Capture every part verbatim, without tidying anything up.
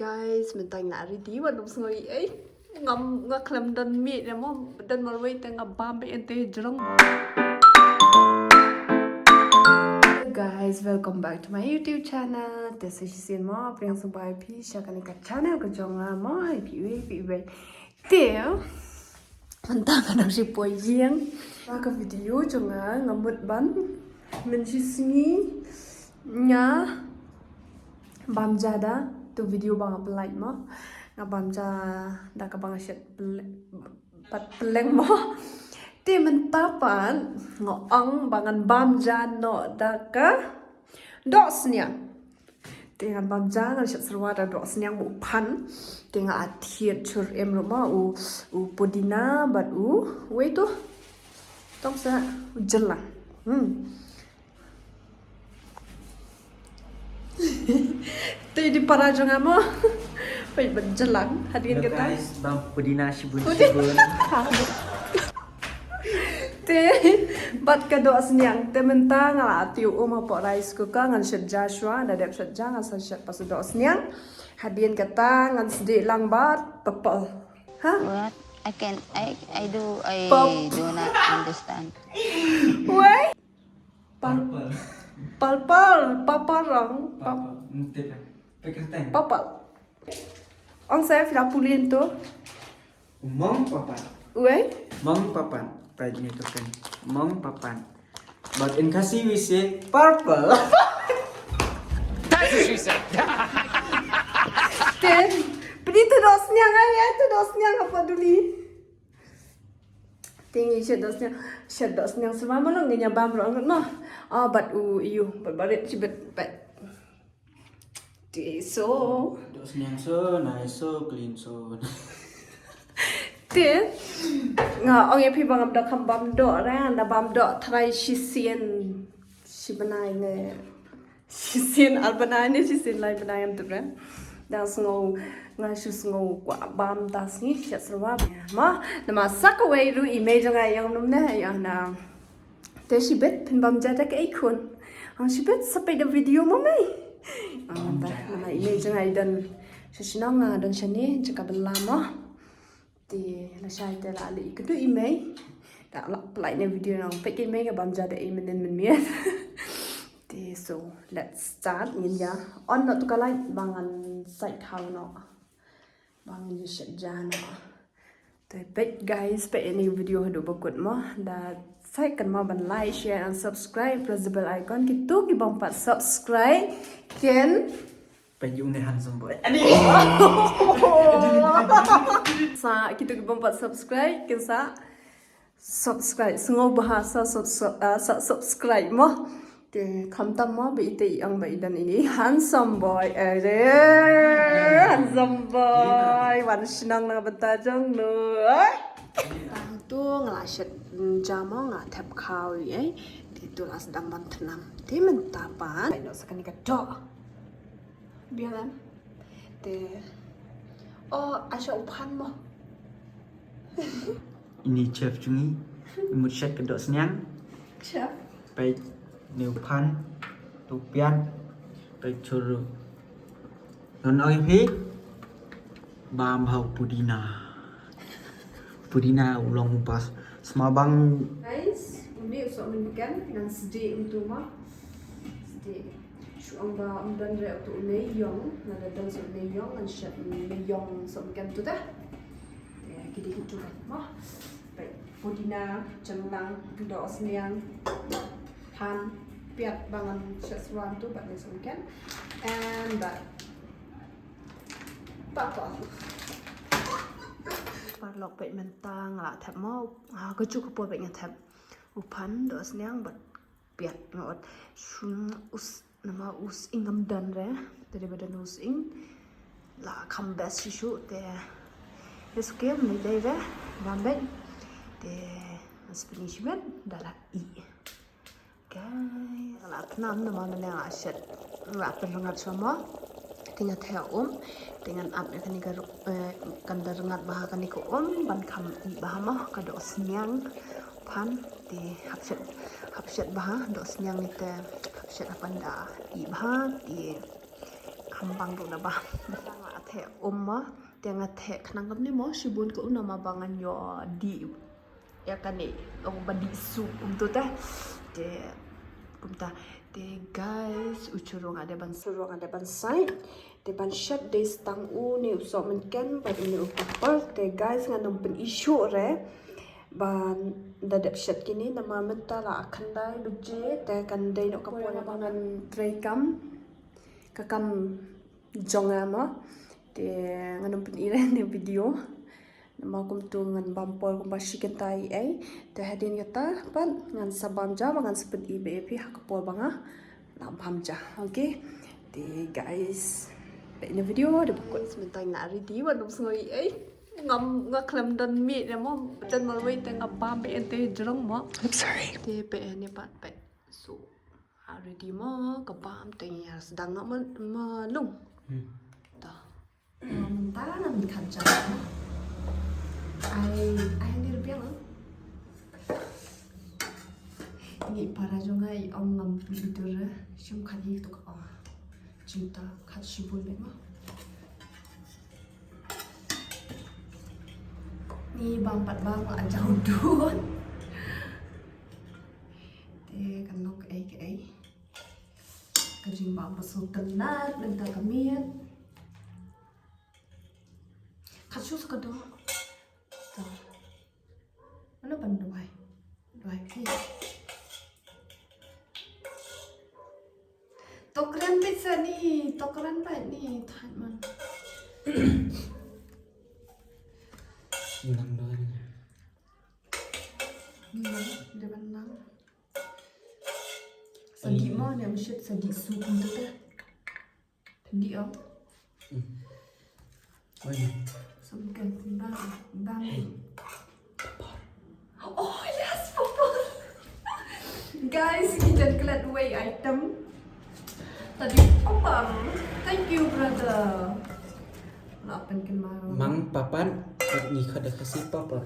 Guys, mynta nga ready, wat nym sngew ei. Ngam, nga khlem don mih ne mo, don marwei te nga bam beit ïa te jrong. Guys, welcome back to my YouTube channel. Te sa shisien mo, pdiang sngewbha ïa phi sha kane ka channel ka jong nga mo, ïa phi wei, phi wei. Te mynta nga dang shu poi ïing. Ka video jong nga, nga mut ban mynshisngi nga bam ja da tu video ba nga pynlait mo. Nga bam ja da kaba nga shet pyle-, pat pylleng mo. Te mynta pat nga ong ba ngan bam ja noh da ka dohsniang. Te ngan bam ja, ngan shet syrwa da dohsniang bad u phan. Te nga thied chur em ruh mo u, u pudina bad u, wei tu. Tong sa u jylang. Hmm. Te dei para jong nga mo. Peit bad jylang hadien kata. Guys, bam pudina shibun shibun. Te bad ka dohsniang, te mynta nga la tiew um hapoh rice cooker, ngan shet ja shuwa, da dep shet ja ngan sa shet pat sa dohsniang. Hadien kata ngan sdieh lang bad purple. Ha? What? I can, I, I do, I Purp- do not understand. Wei? Purple. Purple, purple rong. Purple. Purple. Ong sa phi la pule to. Mong papan. Wei? Mong papan. Peit ni tu kan. Mong papan. But in Khasi we say purple. That's what she said. Te, pyndonkam tu dohsniang ai, tu dohsniang apa duli? Te ngi shet dohsniang, shet dohsniang shuwa mo, ngi ïa bam ruh noh. Ah, bad u ïu, bad barit shibit pat. Te so. Dohsniang so nice, so clean, so. Te nga ong ïa phi ba ngam da kham bam doh re, da bam doh trai shisien shi bnai ne. Shisien ar bnai ne shisien lai bnai em tu re. Da sngew, nga shu sngew kwah bam ta sngi shet syrwa. Ma, namar sa kawei ruh i mei jong nga ïa ong nym ne ïa na. Te shibit phin bam ja da kaei khun. Ang shibit sa peit da video mo mei. Ang ba nama i mei jong nga i don sha shnong, nga don shane jaka bylla mo. Te lashai te la leit kynduh i mei. Da la pynlait ne video nang peit ka i mei ka bam ja da ei mynnin mynmiet. Te so let's start, ngin ïa on noh tu ka light ba ngan sait khaw noh. Ba ngin ïa shet ja noh. Te peit guys, peit ïa kane ka video haduh ba kut mo. Da sait kynmaw ban like, share and subscribe, press the bell icon. Kito ki bym pat subscribe kin peit ïa une handsome boy. Sa kito ki bym pat subscribe kin sa subscribe, sngewbha sa sub-, sub-, ah, sa subscribe mo. Te khamtam mo ba ite i ong ba i don ine i handsome boy. Ere, handsome boy. Wan shnong na bynta jong no. Ai. Tang tu nga la shet ja mo, nga la thep khaw ïa. Te tu la sdang ban thnam. Te mynta pat. Ai no sa kane ka doh. Biang em. Te. Oh, ai sha u phan mo. Ini chef jong ngi. I mut shet ka dohsniang. Chef. Peit ne u phan. Tu piat. Peit churu. Don oi phi. Bam bha u pudina. Pudina u long bas. Sma bang. Guys, une u sohmynken ngan sdieh utu ma. Sdieh. Shu ong ba ym don re utu une ïong, nga da don sa une ïong, ngan shet une ïong sohmynken tu te. Te ki dei kitu kan mo. Peit pudina, jynglang, dohsniang, phan, piat ba ngan shet shuwa tu bad ne sohmynken. And that. Papa. Paralok peit mynta nga la thep mo. Ah, kajuh ka por peit nga thep. U phan, dohsniang bad piat nga ot. Shum us, namar u sying ngam don re. Te dei ba don u sying. La kham best shisha te. It's okay, me dei re. Bam beit. Te ngan sa pyni shimet da la ih. Guys, la thnam namar mynne la shet, la pynrngat shuwa mo. Te nga theh um, te ngan ap ïa kane ka ru-, eh, kan da rngat bha kane ka um, ban kham ih bha mo, ka dohsniang phan, te hap shet, hap shet bha, dohsniang ni te hap shet hap ban da ih bha, te Kembang ruh na ba. Nga theh um ma, te nga theh khnang kumne mo, shibun ka um namar ba ngan ïoh dih ïa kane, long ba dih soup kumto te. Te kumta. Te guys, u churro nga dei ban, churro nga dei ban sait. Te ban shet dei tang une u sohmynken bad une u papar. Te guys, ngan ym pyni shuh re ban da dep shet kine namar mynta la khyndai baje, te kan dei noh ka por ba ngan trei kam, ka kam jong nga ma. Te ngan ym pyni re ne video. Namar kumto ngan bam por kumba shi kynta ei ei. Te hadien kata pat ngan sa bam ja ba ngan sa pyni ba ïa phi ha ka por ba nga la bam ja. Okay. Te guys, peit ïa ka video da ba kut. Guys, mynta nga ready, wat nym sngew ei ei. Ngam, nga khlem don mih ne mo, don marwei te nga bam ei ei te jrong mo. I'm sorry. Te peit ïa ne pat peit. So, ha ready mo, ka bam te ngi sdang nga ma, ma lung. Hmm. Ta. Mynta ngan khat ja. Ai, ai, ni rupiah mo. Ni para jong nga i ong ngam pi itur, eh. Shim khat hi tu ka, oh. Cinta khat shibun mo. Ni bam pat bam nga jaw dun. Te kan long kaei kaei. Ka jingbam ba sngewtynnat mynta ka miet. Khat shu sa ka dor. To. Mano ban duwai? Duwai phi. To kren beit sa ni, to kren beit ni, thait man. Nang duwai ni. Nang, dei ban nang. Sa dih mo, ne mshit sa dih su kumta te. Dih o. Hmm. Oi. Sa mungkin bam, bam. Hey. Papar. Oh yes, papar. Guys, kita klet wei item. Tadi papar. Thank you, brother. Lapan kena. Mang papan, ni kada kasi papar.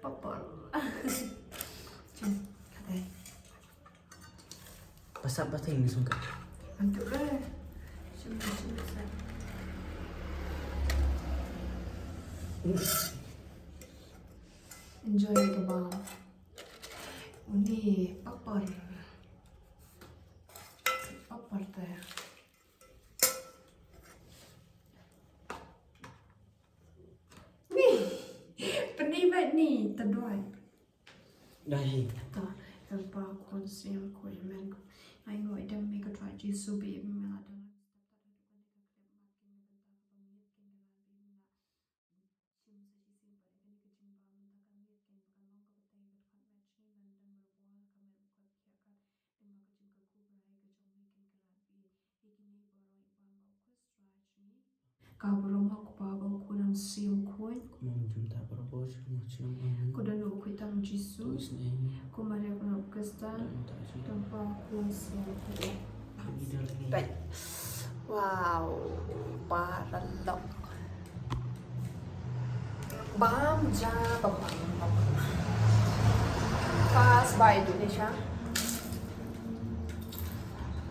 Papar. Cun, kata. Pasap pateng ni sungka. Antuk lah. Cuma, cuma sa. Enjoy ka bam. Uni papar. Papar te. Ni. Peni bad ni, ta duwai. Dai. Ta, Kpa, Khun, Mynsiem, Khuid, Amen. Ai ngoi dem me ka Trai Jisu ba im me la dang. Ka burom ha u Kpa bad u Khun bad u Mynsiem Bakhuid. Kum jumta barabor sha ka Mawsiang. Amen. Ko don u Khuid tam Jisu. Ko Maria ko na u Khristan. Tam Kpa, Khun, Mynsiem Bakhuid. Bait. Wow. Paralok. Bam ja, bam, bam, bam. Fast bite Indonesia.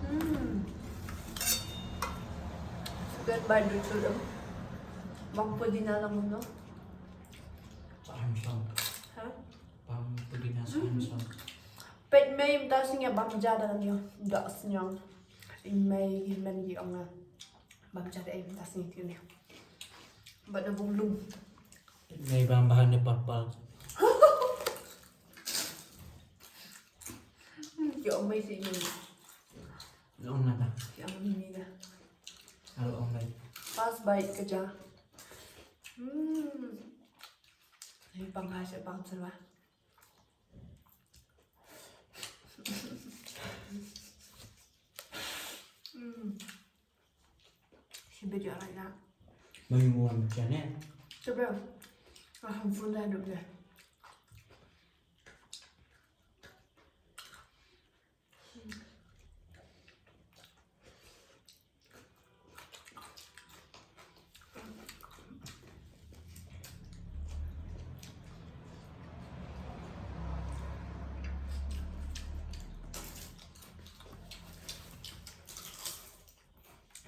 Hmm. Sugan bite dut dut em. Bam pudina lang uno. Handsome. Ha? Bam pudina handsome. Peit mei mynta sngi bam ja da ngi. Dak sniang. I mei i men i ong. Bam ja da ei mynta sngi ti ne. Bad na bung lum. Nei bam bahan ne papal. Yo mei si ni. Long na ta. Yo mei ni na. Alo ong dai. Fast bite ka ja. Hmm. Ni pang ha se pang serba. Hmm. Shi bit ïa rai na. Mai muan chane. Coba. Ah, ampun dah duduk dah.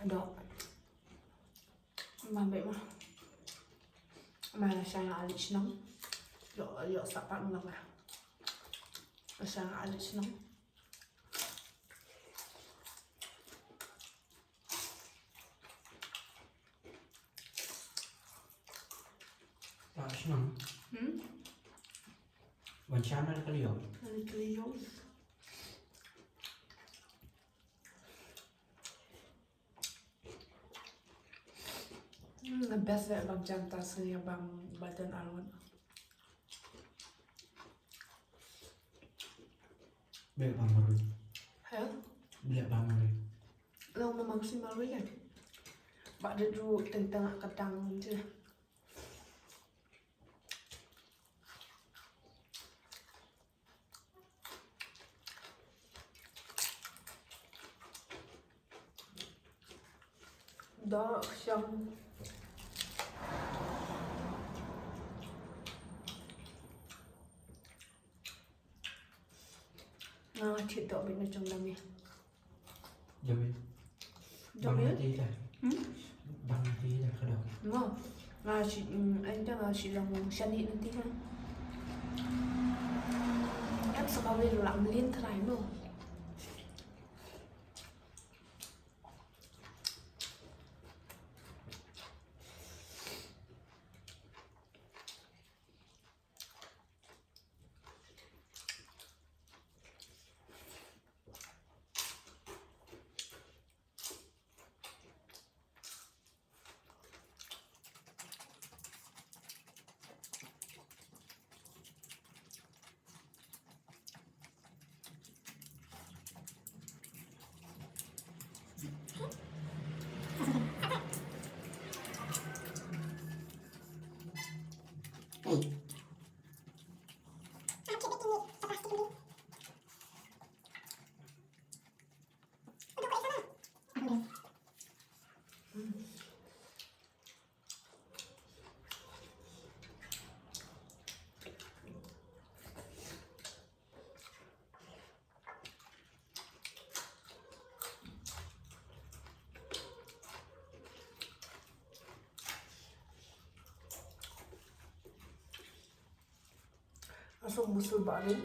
Ada. Ma beh ma. Ma la sha nga ali shnong. Yo, yo sa pat ma la. La sha nga ali shnong. Ta shnong. Hmm? Wan sha na kaliyo. Na kaliyo. Hmm, the best that bang jam ta sini bang badan alwan. Beh bang marui. Hah? Beh bang marui. Long memang si marui kan? Bak dedu tentang kedang je. Da siang. Nga thied doh beit na jong Dami. Dami. Dami. Bang nati dah. Hmm? Bang nati dah ka doh. Nga. Nga shi, mm, enda nga shi long shani nanti ha. Em sa ka wi la mlien trai mo. Asal musul barin.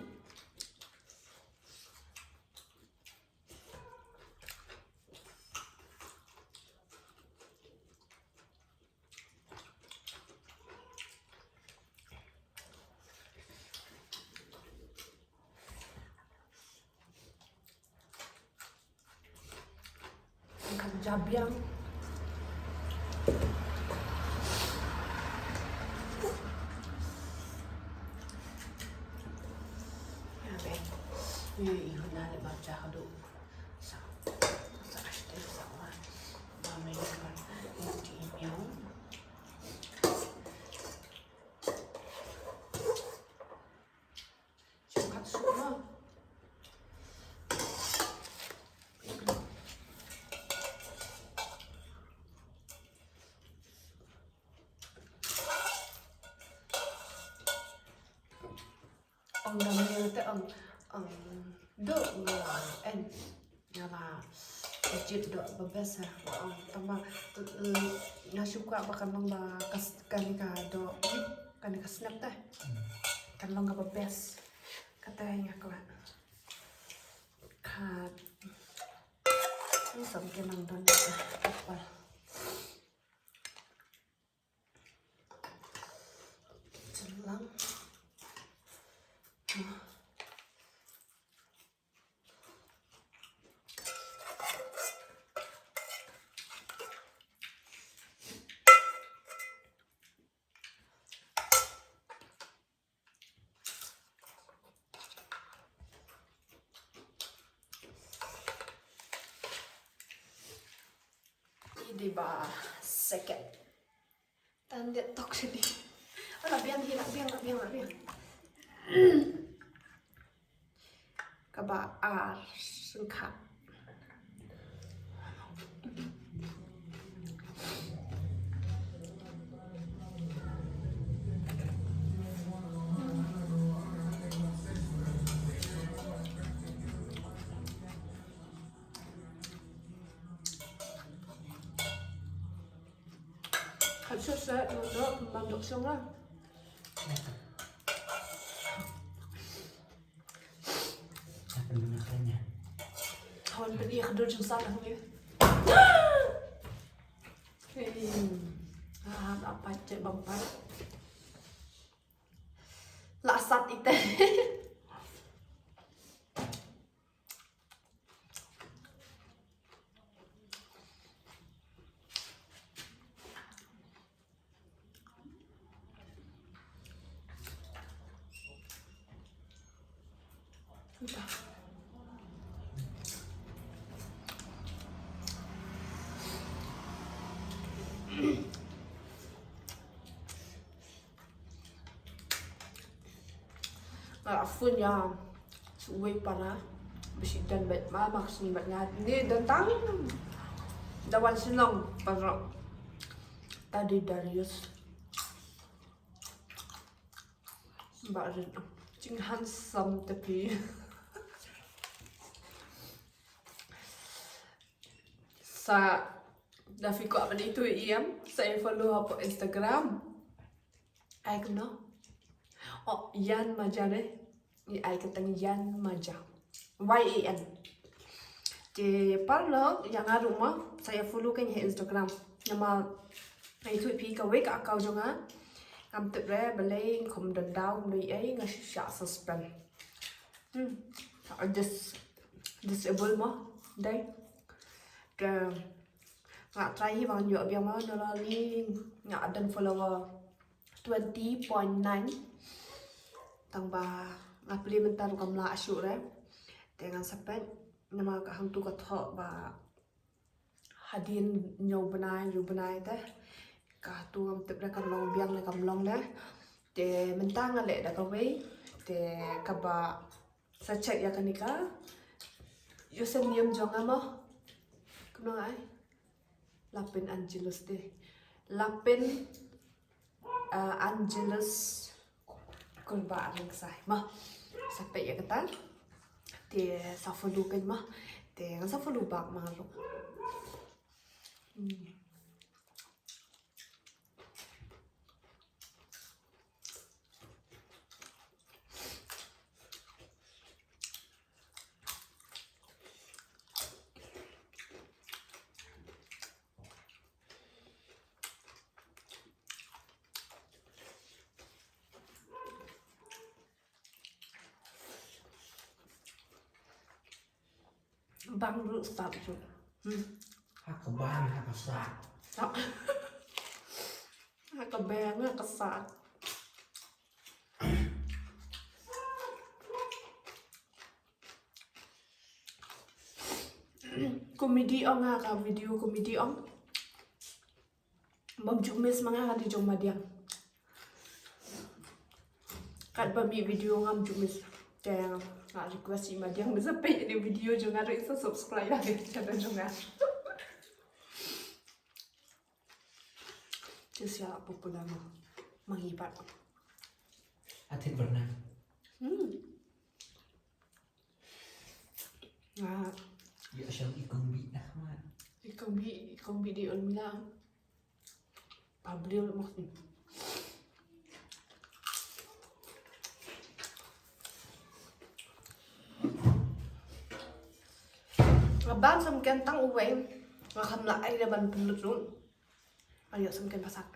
Kan jabiang. Ya, be. Ni ihuna le baca do. Sa, sa, sa, sa, ma. Ba me kan. Ni ti miau. Shu kat suk ma. Ong da me te ong, ong do nga en. Nga la jit doh ba best ha. Ong tang ba, eh, nga shu kwah ba kan long ba kas-, kane ka doh, kane ka snap te. Kan long ka ba best. Kata nga kwah. Ka, ni sam ke nang don ka. Chelang. Ini ba second. Tan dei tok sini. Ala biang hi, la biang, la biang, la biang. Kaba ar sengkha. Kat shu sa, no, no, pynban dok shong lah. Hawan pynïa ka dur jingsan hangne. Hey. Ah, apa cek bampat. La sat ite. Nga la phone ïa uwei u para ba shi don bad ma, ma ka sngi bad nga, ne don tang da wan shnong para Daddy Darius. Ba rit jing handsome te phi. Sa da phi kwah ban ïathuh ïa em, sa ïa follow hapoh Instagram. Ai kumno? Oh, Yan Maja ne. Ngi ai ka tang Yan Maja. Y A N. Te paralok, ïa nga ruh mo, sa ïa follow keiñ ha Instagram. Namar nga ïathuh ïa phi kawei ka account jong nga. Ngam tip re balei, ngam don daw, ngam don ei, nga shu shah suspend. Hmm. Dis disable mo. Dei. Te nga try hi ba ngan ïoh biang mo, nalor ni nga don follower twenty point nine. Tang ba nga plie mynta ruh kam lah shuh re. Te ngan sa peit namar ka hangtu ka thoh ba hadien hynñiew bnai, hynñiew bnai te katu ngam tip re kan long biang ne kam long ne. Te mynta nga leh da kawei te kaba sa check ïa kane ka username jong nga mo. Kumno nga ai? Lapin Angelus te. Lapin, ah, Angelus Kurbah Ringsai. Ma, sa peit ïa kata. Te sa follow keiñ ma. Te ngan sa follow back ma ruh. Hmm. Bang ruh start ruh. Hmm. Ha ka bang, ha ka sah. Ha, ha ka bang, ha ka sah. Comedy ong ha ka video comedy ong. Bym ju miss ma nga ka dei jong madiang. Katba mih video ngam ju miss. Te nga request ïa madiang ba sa peit ïa video jong nga ruh sa subscribe ïa channel jong nga. Te sa popular ma ngi pat. Atit bernang. Hmm. Nga ïa shang i kong bi na khmat. I kong bi, i kong bi di on mila. Pabril mesti. Nga bam samken tang uwei. Nga kham la ai da ban pynlut lut. Ayo samken pasak.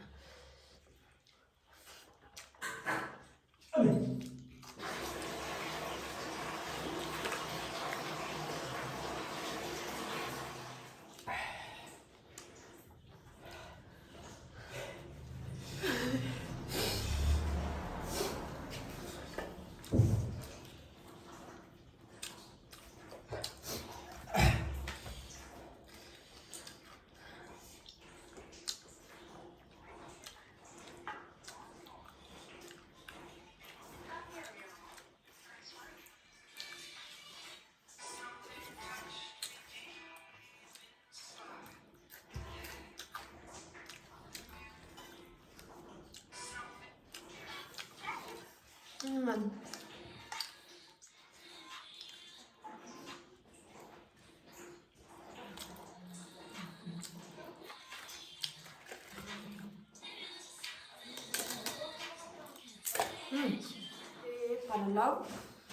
Te paralok,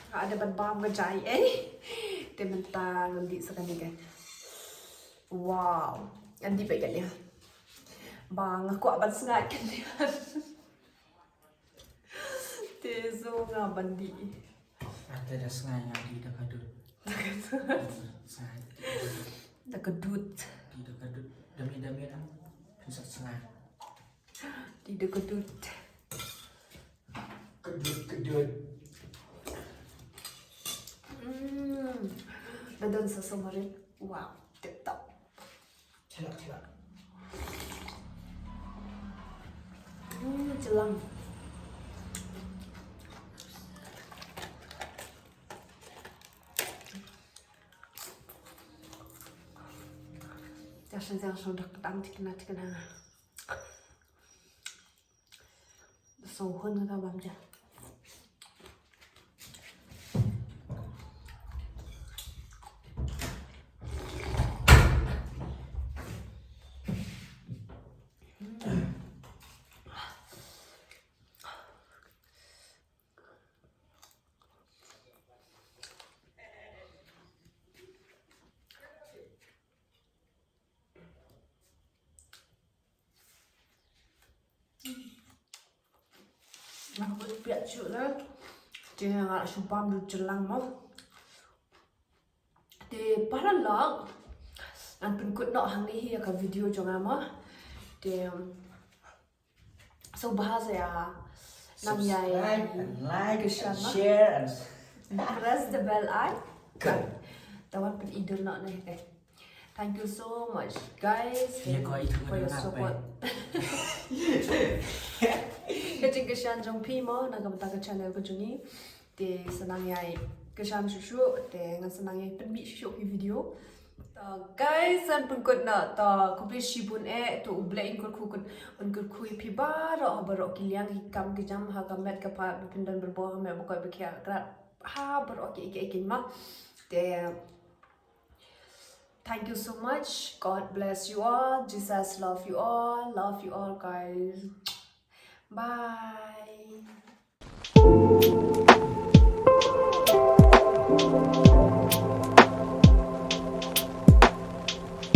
nga dei ban bam ka jai eh. Te mynta ngan dih sa kane ka. Wow. Ngan dih beit kane. Ba nga kwah ban sngaid kane. Te so nga ban dih. Ate da sngaid nga dih da ka dud. Sngaid. Da ka dud. Dih da ka dud. Dami dami dang. Pynsa sngaid. Dih da ka dud. Ka dud ka dud. Mm. Da don sa somarit. Wow, tip top. Chelak chelak. Mm, chelang. Jingshisha jingshisha dak dang thikna thikna. So hun nga bam ja. Nga kwah piat shuh la. Te nga shu bam dud chelang mo. Te paralok, ngan pynkut noh hangne hi ïa ka video jong nga mo. Te so bha sa ïa nang ïai subscribe and like and share and press the bell icon. Tawan pyn-i dur noh ne. Thank you so much guys for your support. Ka jingkyrshan jong phi mo na ka bynta ka channel ka jong ngi. Te sa nang ïai kyrshan shuh shuh, te ngan sa nang ïai pynmih shuh shuh ki video. To guys, ngan pynkut noh, to khublei shibun eh, to U Blei un kyrkhu, un kyrkhu ïa phi baroh, baroh ki liang ki kam ki jam ha ka met ka phad, ba phin don barabor ha met ba koit ba khiah, krat ha baroh ki ki ki ma. Te thank you so much. God bless you all. Jesus love you all. Love you all guys. Bye.